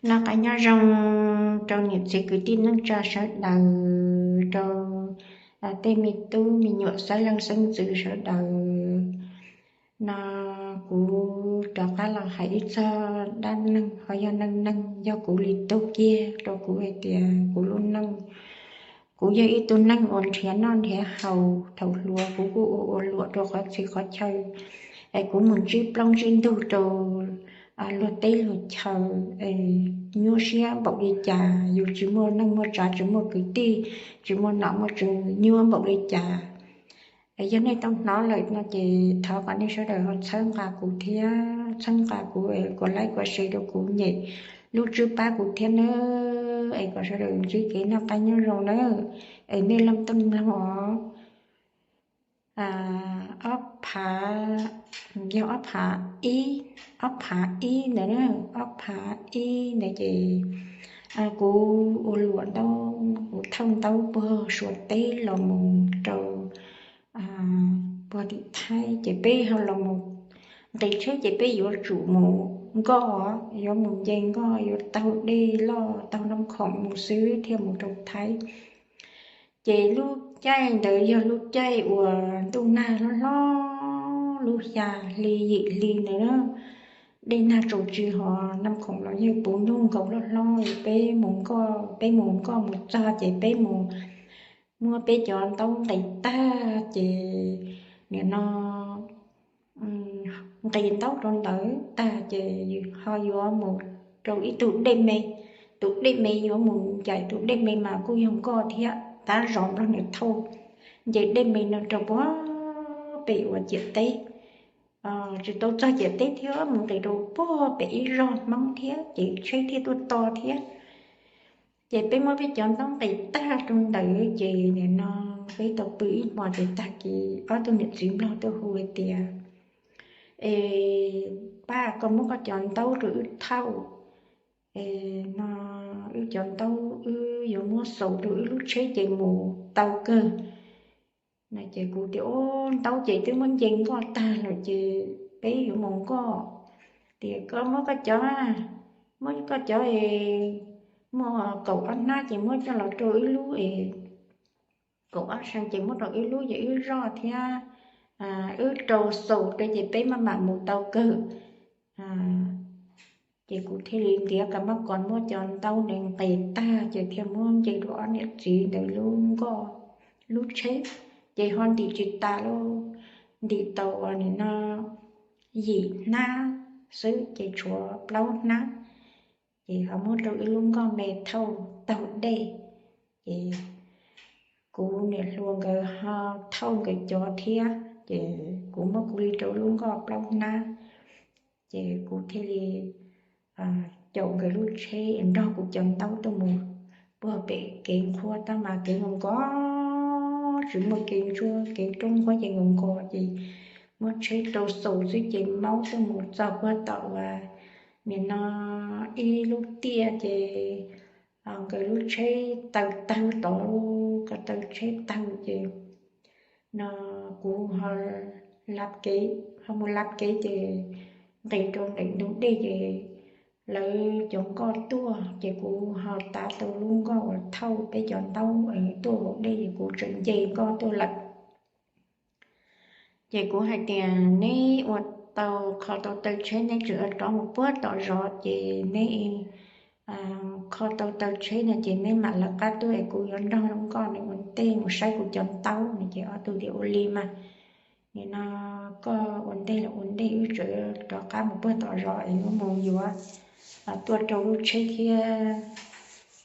Noj qab nyob zoo rau niam txiv kwv tij neej tsa sawv daws, rau tej me tub me nyuam xeeb leej xeeb ntxwv sawv daws. No kuv rov qab los hais ib txog dab neeg ho yog neej neeg, yog kuv li tug kiag rau kuv hais tias kuv lub neej, kuv yog ib tug neeg uas nrhiav noj nrhiav haus. Thaum hluas kuv kuj ua ua luam rau qhov txhia qhov chaw, es kuv mus ntsib plaub ntsib ntug rau luag teb luag chaw, es nyuaj siab npaum li cas, yus tsis muaj neej muaj tsav, tsis muaj kwv tij, tsis muaj nom muaj tswv, nyuaj npaum li cas. Yog nej tau hnov lawm no ces thov kom nej sawv daws ho txhawb nqa kuv thiab, txhawb nqa kuv, kuv like kuv share rau kuv, nyem lub tswb pab kuv thiab nawb, es kom sawv daws ntsib kev noj qab nyob zoo nawb. Es nej leej twg mloog os, ob phav, yog ob phav ib, ob phav ib ntawd, ob phav ib ntawd ces kuv ua luam ntaub, kuv thauj ntaub puag Suav teb los mus rau puag tim Thaib, ces peb ho los mus nqis tsheb ces peb yuav tsum mus nkoj, yuav mus nce nkoj, yuav taug dej loj taug Naj Khoom mus xwb thiaj mus rau Thaib. Ces lub caij ntawd yog lub caij uas ntuj nag hlob hlob, lub xya hli yim hli ntawd, dej nag tsaus tsis hos Naj Khoom los yeej puv ntuj nkaus hlob hlob. Peb mus nkoj, peb mus nkoj mus txog ces peb mus muab peb cov ntaub nqis tag ces nim no nqis ntaub rau ntawd tag ces ho yuav mus rau ib tug dej me. Tus dej me yuav mus ncaim tus dej me mas kuj yog nkoj thiab, tab zov Nplog nws thauj nce dej me no rau puag pem uas ciam teb, tsis tau txog ciam teb thiab, mus nqis rau puag pem ib zos Hmoob thiab ces tsheb thiaj tuaj to thiab. Ces peb muab peb cov ntaub nqis tag rau ntawd ces nim no peb tau pw ib hmo ces tag kis ob tug niam txiv Nplog tuaj hu hais tias, Es pab, koj muab koj cov ntaub rau wb thauj, es no wb cov ntaub wb yuav muab xaus rau wb lub tsheb ces mus tau kawg. No ces kuv tias, Ub, ntaub ces twb muab nce nkoj tag lawm ces peb yuav mus nkoj. Tias, Koj muab koj cov, muab koj cov es muaj kaum ob hnab ces muab coj los rau wb lub es kaum ob seem ces muab rau wb lub ces wb zoj thiab wb rau xaus rau ces peb maj mam mus tau kawg. Ces kuv thiaj li ntiav ka mab kos muab cov ntaub ntawd nqis tag ces thiaj muab nce rau ob niam txiv ntawd lub nkoj, lub tsheb. Ces ho ntim tsis tas lauj, ntim tau ua nim no yim hnab xwb ces tshuav plaub hnab. Ces ho muab rau wb lub nkoj me thauj taug dej. Ces kuv niam hluas nkawd ho thauj nkawd cov thiab, ces kuv muab kuv li rau lub nkoj plaub hnab. Ces kuv thiaj li caum nkawd lub tsheb nrog kuv cov ntaub tuaj mus puag pem kev nqhuab, tab mas kev nkaus nkos, tsis muaj kev ntsuab, kev roob nqhuab ces nkaus nkos ces muab tsheb rau xaus xwb ces maub tuaj mus txog puag tom uas nim no ib lub tiaj ces nkawd lub tsheb taw tawg tod, ko taw tsheb tawg ces no kuv ho lab kev, ho mus lab kev ces nqis rau ntawm ntug dej ces lawv cov nkoj tuaj ces kuv ho tav tau lub nkoj uas thauj peb cov ntaub tuaj hauv dej ces kuv tseem nce nkoj tuaj lawm. Ces kuv hais tias, Neb ua tau, kho tau taw tsheb, neb tseem rov mus puag tom zos ces neb kho tau taw tsheb no ces neb mam lawv qab tuaj es kuv yuav nrog lub nkoj nws ua ntej mus saib kuv cov ntaub no. Ces ob tug tias, Ua li mas, nim no koj ua ntej los ua ntej, wb tseem rov qab mus puag tom zos es wb mus yuav tuaj rau lub tsheb thiab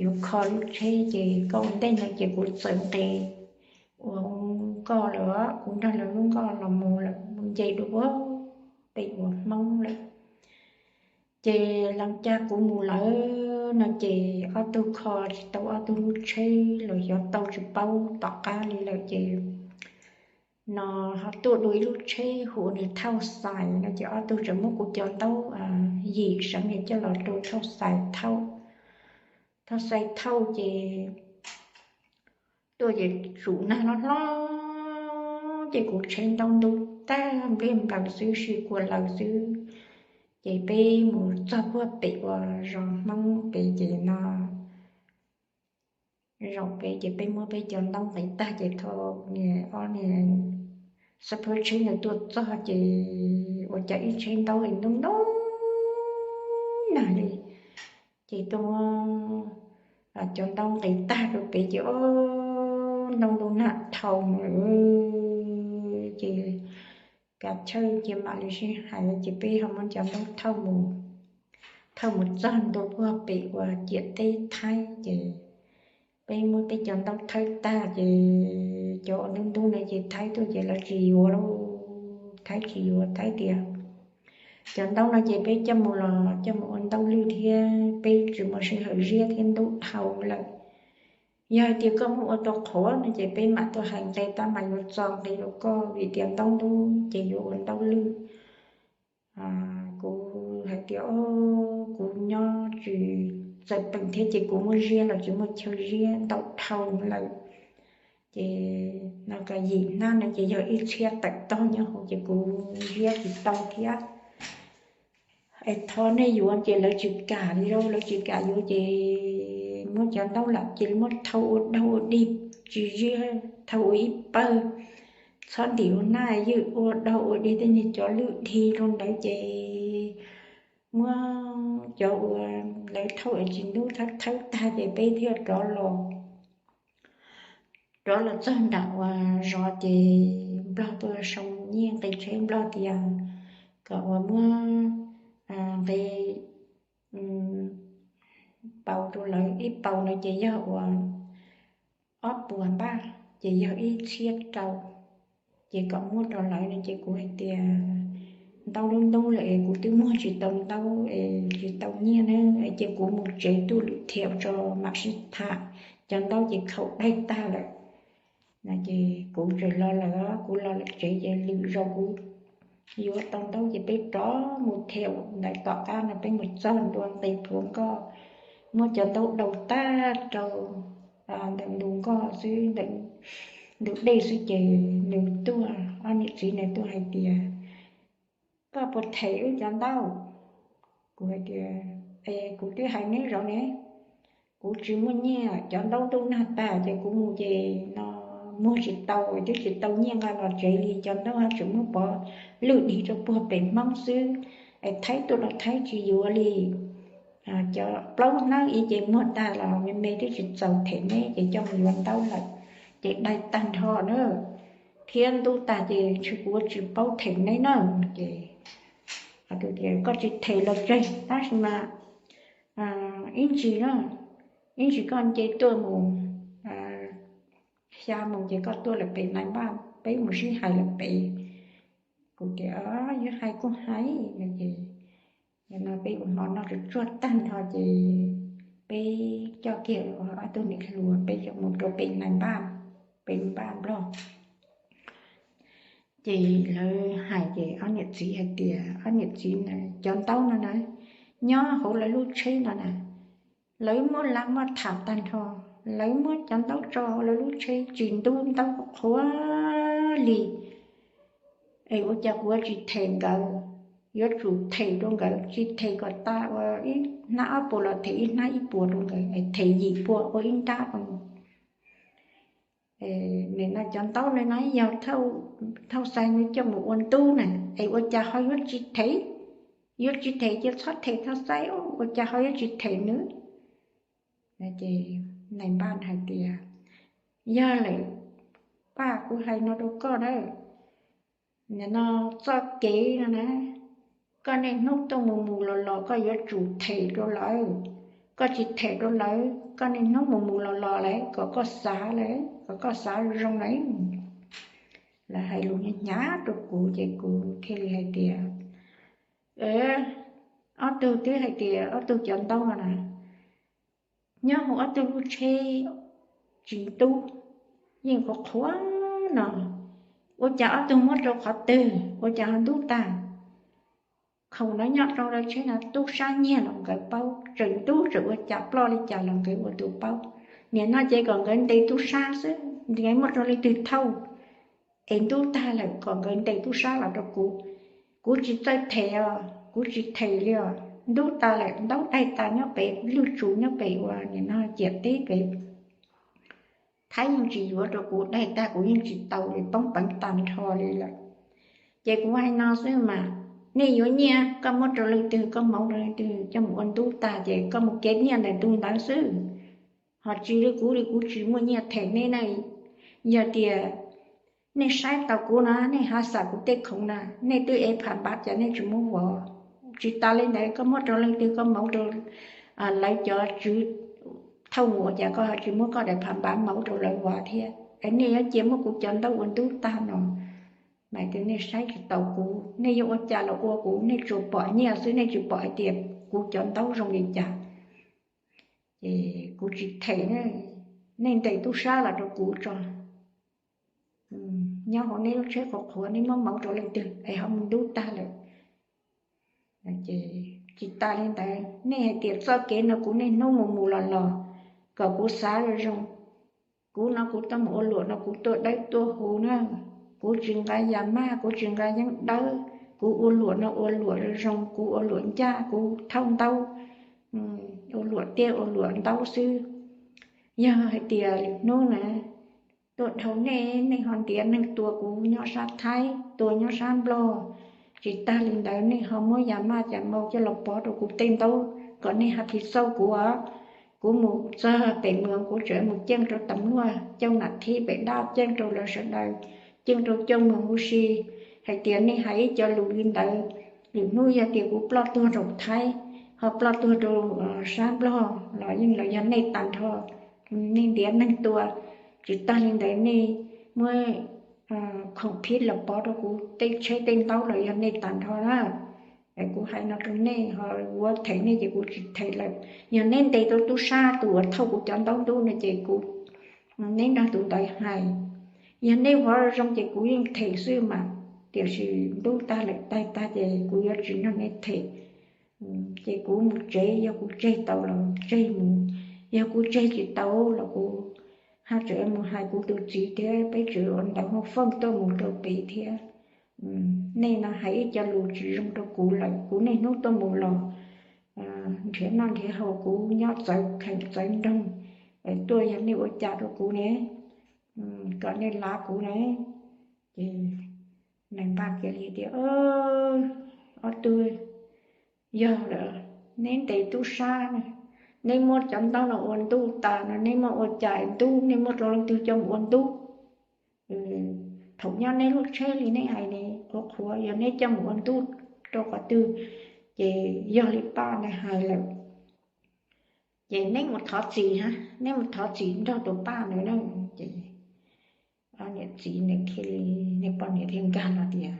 yuav kho lub tsheb, ces koj ua ntej no ces kuv txawm nqis ua nkoj lawm, kuv nrog lawv lub nkoj los mus lawm, mus nce dua pem uas Hmoob lawm. Ces lawv cab kuv mus lawm no ces ob tug kho tsis tau ob tug lub tsheb los xyov tau tsis paub tom qab li lawm ces no ho tuaj dua ib lub tsheb hu ua nws Thauj Xais no ces ob tug tseem muab kuv cov ntaub yim seev coj los rau Thauj Xais thauj. Thauj Xais thauj ces tuaj ces tsum nag hlob hlob ces kuv tsheb ntaub ntub tag npliag nplaws xwb, sib kua laws xwb. Ces peb mus txog puag pem uas zos Hmoob pem ces no, zaum pem ces peb muab peb cov ntaub nqis tag ces thaum niag ob niag xab phab tsheb ntawd tuaj txog ces ua cas ib tsheb ntaub ntub ntub nag li. Ces tuaj muab cov ntaub nqis tag rau pem ces o, ntaub ntub nag dhau mus. Ces kav chawj ces mam li sib hais ces peb ho muab cov ntaub thauj mus, thauj mus txog ntua puag pem uas ciam teb Thaib ces peb muab peb cov ntaub thawb tag ces cov uas ntub ntub na ces Thaib tuaj ces lawv tsis yuav lauj. Thaib tsis yuav, Thaib tias cov ntaub no ces peb coj mus los coj mus ua ntaub lwj thiab peb tsis muaj sij hawm ziab thiab ntub dhau lawm. Yog hais tias koj muab ua tau qhuav no ces peb mam tuaj hais nqe tab mas yuav txo nqe rau koj vim tias ntaub ntub ces yuav ua ntaub lwj. Kuv hais tias o, kuv nyob tsis txawm peem thiab ces kuv muaj ziab los tsis muaj chaw ziab ntau dhau lawm. Ces no ka yim hnab no ces yog ib txhiab tawm tog nyob hauv ces kuv ziab tsis tau thiab. Es thov nej yuav ces lawv tsis kam li lauj, lawv tsis kam yuav ces muab cov ntaub lam cia li muab thauj ua daug ua dig tsis ziab, thauj ua ib pawg, txhob ntim ua hnab ywj, ua daug ua dig tej niag cov lwj dig rau ntawd ces muab cov uas lawv thauj es tsis ntub thawb thawb tag ces peb thiaj rov los, rov los txog nram uas zos ces Nplog tuaj sau nyiaj nqi tsheb, Nplog tias kom uas muab nqi paus rau lawv, ib paus no ces yog uas ob puas npaj, ces yog ib txhiab rau, ces kom muab rau lawv no ces kuv hais tias ntaub lub ntub lawm es kuv twb muag tsis tau ntaub es tsis tau nyiaj na, ces kuv mus tsev tuaj lwm thiab tso mam sib tham, cov ntaub ces khaum daig tag lawm. Ces kuv tseem los lawm, kuv los lawm tsev ces lwm zaus kuv yuav tau ntaub ces peb rov mus thiab ntawm tom qab no peb mus txog ntua nqis plhuav nkoj, muab cov ntaub daus tag rau ntawm ntug nkoj xwb, ntawm ntug dej xwb ces nws tuaj, ob niam txiv nws tuaj hais tias koj puas them wb cov ntaub? Kuv hais tias es kuv twb hais neb zaum ne, kuv tsis muaj nyiaj, cov ntaub ntuj nag tag ces kuv mus ces no muag tsis tau, twb tsis tau nyiaj nqa los tsev li, cov ntaub tseem muab pov lwj dig rau puag pem Hmoob xwb, es Thaib tuaj los Thaib tsis yuav li. Cov plaub hnab ib ces muag tag los me me twb tsis txaus them neb ces coj mus yuav ntaub lawm, ces daig tag nrho na, thiab ntub tag ces ntshe kuv tsis paub them neb na. Ces koj tsis them los tseg tab sis mas ib ntsis na, ib ntsis koj nce tuaj mus xya moos ces koj tuaj lawm pem nais npaj, peb mus sib hais lawm pem. Kuv tias yuav hais kuj hais no ces no peb ua hmo noj tsuag tsuag tag nrho ces peb coj kiag ob tug niam hluas peb yuav mus rau pem nais npaj, pem npaj Nplog. Ces lawv hais ces ob niam txiv hais tias, ob niam txiv na, cov ntaub no na, nyob hauv lawv lub tsheb no na, lawv muab laj muab tham tag nrho, lawv muab cov ntaub tso hauv lawv lub tsheb tsis ntub ntaub qhuav li. Es ua cas kuv yuav tsis them nkawd? Yuav tsum them rau nkawd, tsis them kom tas ua ib hnab ob puas los them ib hnab ib puas rau nkawd, es them yim puas ua ib nrab rau. Nim no cov ntaub no na yog thauj xais nws coj mus ua ntub na, es ua cas ho yuav tsis them? Yuav tsis them ces txhob them thauj xais, ua cas ho yuav tsis them nws? Ces nais npaj hais tias, yog lawm, paj, kuv hais no rau koj na, nim no txoj kev no na, koj niaj hnub tuaj mus mus los los koj yuav tsum them rau lawv. Koj tsis them rau lawv, koj niaj hnub mus mus los los lawm kom koj xav lawm, kom koj xav zoo lawm. Lawv hais lus hnyav hnyav rau kuv ces kuv thiaj li hais tias, ob tug twb hais tias ob tug cov ntaub no na, nyob hauv ob tug lub tsheb tsis ntub, yeej qhuav qhuav no, ua cas ob tug muab rau qhov twg ua cas ho ntub tag? Khoom no nyob rau lawv tsheb no tub sab nyiag los nkawd paub, tseem ntub tseem ua cas ploj li cas los nkawd ua tus paub. Nim no ces kom nkawd ntes tub sab xwb, nkawd muaj rau leej twg thauj es ntub tag lawm kom nkawd ntes tub sab los rau kuv. Kuv tsis txawj them os, Kuv tsis them li os, ntub tas lawm, ntaub daig tas nyob pem lwj tsuv nyob pem uas nim no ciam teb pem. Thaib yeej tsis yuav rau kuv, daig tag kuv yeej tsis tau li, poob peev tag nrho li lawm. Ces kuv hais no xwb mas, nej yuav nyiaj koj muab rau leej twg, koj mauv rau leej twg coj mus ua ntub tag ces koj mus kev nyiaj ntawm tus ntawd xwb. Ho tsis li kuv li kuv tsis muaj nyiaj them nej na. Yog tias nej saib tau kuv no, nej ho xam kuv tej khoom na, nej twb ev pham npav cas nej tsis muab vov? Tsis tas li ntawd, koj muab rau leej twg, koj mauv rau lawv cov tswv thauj mus ua cas koj ho tsis muab koj daim pham npav mauv rau lawv vov thiab? Es nej yuav cia muab kuv cov ntaub ua ntub tag no, mas tias nej saib tsis taus kuv, nej yuav ua cas los ua kuv, nej tsuas pom nyiaj xwb, nej tsis pom hais tias kuv cov ntaub zoo li cas. Ces kuv tsis them, nej ntes tub sab los rau kuv tso. Nyob hauv nej lub tsheb qhuav qhuav, nej muab mauv rau leej twg es ho mus ntub tag lawm. Ces tsis tas li ntawd, nej hais tias txoj kev no kuv niaj hnub mus mus los los, kom kuv xav zoo zoo. Kuv no kuv tuaj mus ua luam no kuv tuaj dawb tuaj huv na, kuv tsis nqa yas maj, kuv tsis nqa yeeb dawb, kuv ua luam no ua luam zoo zoo, kuv ua luam ncaj, kuv thauj ntaub, ua luam tiaj ua luam ntaub xwb. Yog hais tias lwm hnub na tuaj dhau nej, nej ho ntiav neeg tua kuv nyob sab Thaib, tua nyob sab Nplog, tsis tas li ntawd nej ho muab yas maj cas mau coj los pov rau kuv tej ntaub kom nej ho thiaj xauj kuv os. Kuv mus txog pem mus, kuv tseem mus ceeb rau tam luaj coj nam thib pem dab, ceeb rau lawv sawv daws, ceeb rau coj mus huv si, hais tias nej hais ib co lus li ntawd, lwm hnub yog tias kuv ploj tuag rau Thaib, ho ploj tuag rau sab Nplog los yeej los yog nej tag nrho. Nej ntiav neeg tua, tsis tas li ntawd nej muab khoom phiv los pov rau kuv tej tsheb tej ntaub los yog nej tag nrho na. Es kuv hais no rau nej, ho yuav them nej ces kuv tsis them lawm. Yog neb ntes tau tub sab tus uas thauj kuv cov ntaub ntub no ces kuv, neb nrog tus ntawd hais. Yog neb ua zoo ces kuv yeej them xwb mas, tiam sis ntub tag lawm, taig tag ces kuv yuav tsis nrog neb them. Ces kuv mus tsev, yog kuv tseg tau los tseg mus, yog kuv tseg tsis tau los kuv ho tseem mus hais kuv tus txiv thiab peb tseem ua ntawv hauv fooj tuaj mus rau pem thiab. Nej no hais ib co lus tsis zoo rau kuv lawm, kuv niaj hnub tuaj mus los nrhiav noj nrhiav haus, kuv nyob txawv kheem txawv nroog, tuaj yog nej ua cas rau kuv ne, kom nej lav kuv ne. Ces nais npaj kiag li tias, ob tug, yog lawm, neb ntes tub sab, neb muab cov ntaub no ua ntuj tas no, neb muab ua cas ntub, neb muab rau leej twg coj mus ua ntub? Thaum nyob neb lub tsheb li neb hais ne, qhuav qhuav, yog neb coj mus ua ntub rau qhov twg, ces yog li paj ntawd hais lawm, ces neb mus thov txim, neb mus thov txim nrog tus paj ntawd na. Ces niam txiv nws thiaj li, niag poj niam thiaj nkag los tias,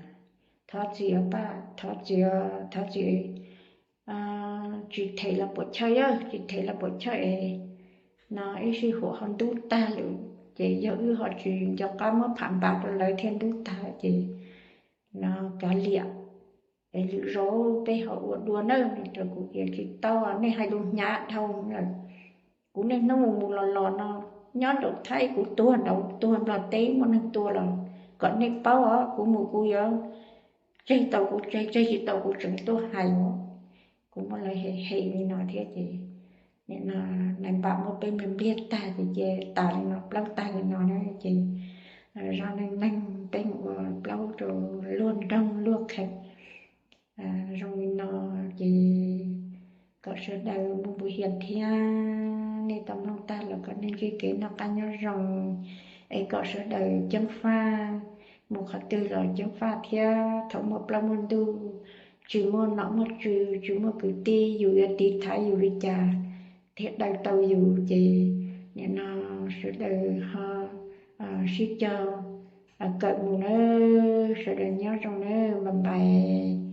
thov txim os paj, thov txim, thov txim, tsis them los puam chawj, tsis them los puam chawj es no ib sij huam ho ntub tag lawm, ces yog wb ho tsis nco qab muab pham npav rau lawv thiaj ntub tag ces no kav liam, es lwm zaus peb ho ua dua nawb. Nws rau kuv tias, tsis tau, nej hais lus hnyav dhau lawm. Kuv niaj hnub mus mus los los no, nyob nraum Thaib kuv tuag nraud tuag Nplog teb muaj neeg tua los kom nej paub os, kuv mus kuv yuav tseg tau kuv tseg, tseg tsis tau kuv tseem tuaj hais os. Kuv muab lawv hem hem li no thiab ces nim no nais npam muab peb npliag npliag tag ces cia tas li no, plaub tag li no na ces zaj neej neeg peb mus ua plaub rau luag nroog luag kheem zoo li no ces kom sawv daws npau npus hiam thiab, nej tau mloog tag los kom nej ntsib kev noj qab nyob zoo, es kom sawv daws ceeb faj, mus qhov twg los ceeb faj thiab. Thaum muaj plaub muaj ntug, tsis muaj nom muaj tswv, tsis muaj kwv tij, yus yuav tiv thaiv yus li cas thiaj daws tau yus ces nim no sawv daws ho sib cog kawm mus nawb, sawv daws nyob zoo nawb, npais npais.